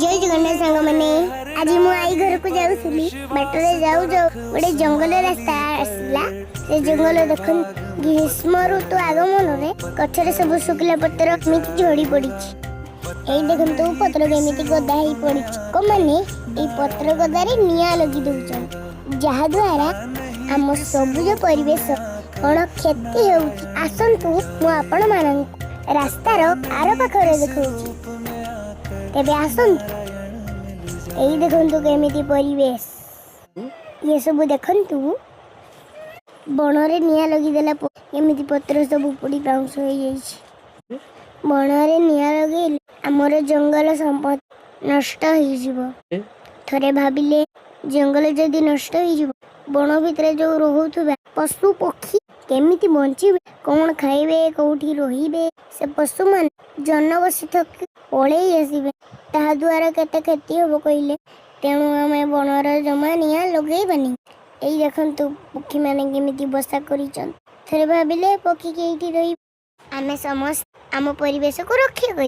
ଜୟ ଜଗନ୍ନାଥ ସାଙ୍ଗମାନେ। ଆଜି ମୁଁ ଆଈ ଘରକୁ ଯାଉଥିଲି। ବାଟରେ ଯାଉ ଯାଉ ଗୋଟେ ଜଙ୍ଗଲ ରାସ୍ତା ଆସିଲା। ସେ ଜଙ୍ଗଲ ଦେଖନ୍ତୁ, ଗ୍ରୀଷ୍ମ ଋତୁ ଆଗମନରେ ଗଛରେ ସବୁ ଶୁଖିଲା ପତ୍ର କେମିତି ଝଡ଼ି ପଡ଼ିଛି। ଏଇ ଦେଖନ୍ତୁ, ପତ୍ର କେମିତି ଗଦା ହେଇ ପଡ଼ିଛି। ଲୋକମାନେ ଏଇ ପତ୍ର ଗଦାରେ ନିଆଁ ଲଗେଇ ଦଉଛନ୍ତି, ଯାହାଦ୍ୱାରା ଆମ ସବୁଜ ପରିବେଶ କଣ କ୍ଷତି ହେଉଛି। ଆସନ୍ତୁ, ମୁଁ ଆପଣମାନଙ୍କୁ ରାସ୍ତାର ଆର ପାଖରେ ଦେଖାଉଛି। ତେବେ ଆସନ୍ତୁ। ଏଇ ଦେଖନ୍ତୁ କେମିତି ପରିବେଶ ଇଏ ସବୁ। ଦେଖନ୍ତୁ, ବଣରେ ନିଆଁ ଲଗେଇଦେଲା, କେମିତି ପତ୍ର ସବୁ ପୋଡ଼ି ପାଉଁଶ ହେଇଯାଇଛି। ବଣରେ ନିଆଁ ଲଗେଇଲେ ଆମର ଜଙ୍ଗଲ ସମ୍ପଦ ନଷ୍ଟ ହେଇଯିବ। ଥରେ ଭାବିଲେ, ଜଙ୍ଗଲ ଯଦି ନଷ୍ଟ ହେଇଯିବ, ବଣ ଭିତରେ ଯୋଉ ରହୁଥିବା ପଶୁ ପକ୍ଷୀ କେମିତି ବଞ୍ଚିବେ? କଣ ଖାଇବେ? କୋଉଠି ରହିବେ? ସେ ପଶୁମାନେ ଜନବସତି ପଳେଇ ଆସିବେ। ତାହା ଦ୍ୱାରା କେତେ କ୍ଷତି ହବ କହିଲେ? ତେଣୁ ଆମେ ବଣର ଜମା ନିଆଁ ଲଗେଇବାନି। ଏଇ ଦେଖନ୍ତୁ, ପକ୍ଷୀମାନେ କେମିତି ବସା କରିଛନ୍ତି। ଥରେ ଭାବିଲେ, ପକ୍ଷୀ କେଇଠି ରହିବେ? ଆମେ ସମସ୍ତେ ଆମ ପରିବେଶକୁ ରକ୍ଷା କରିବା।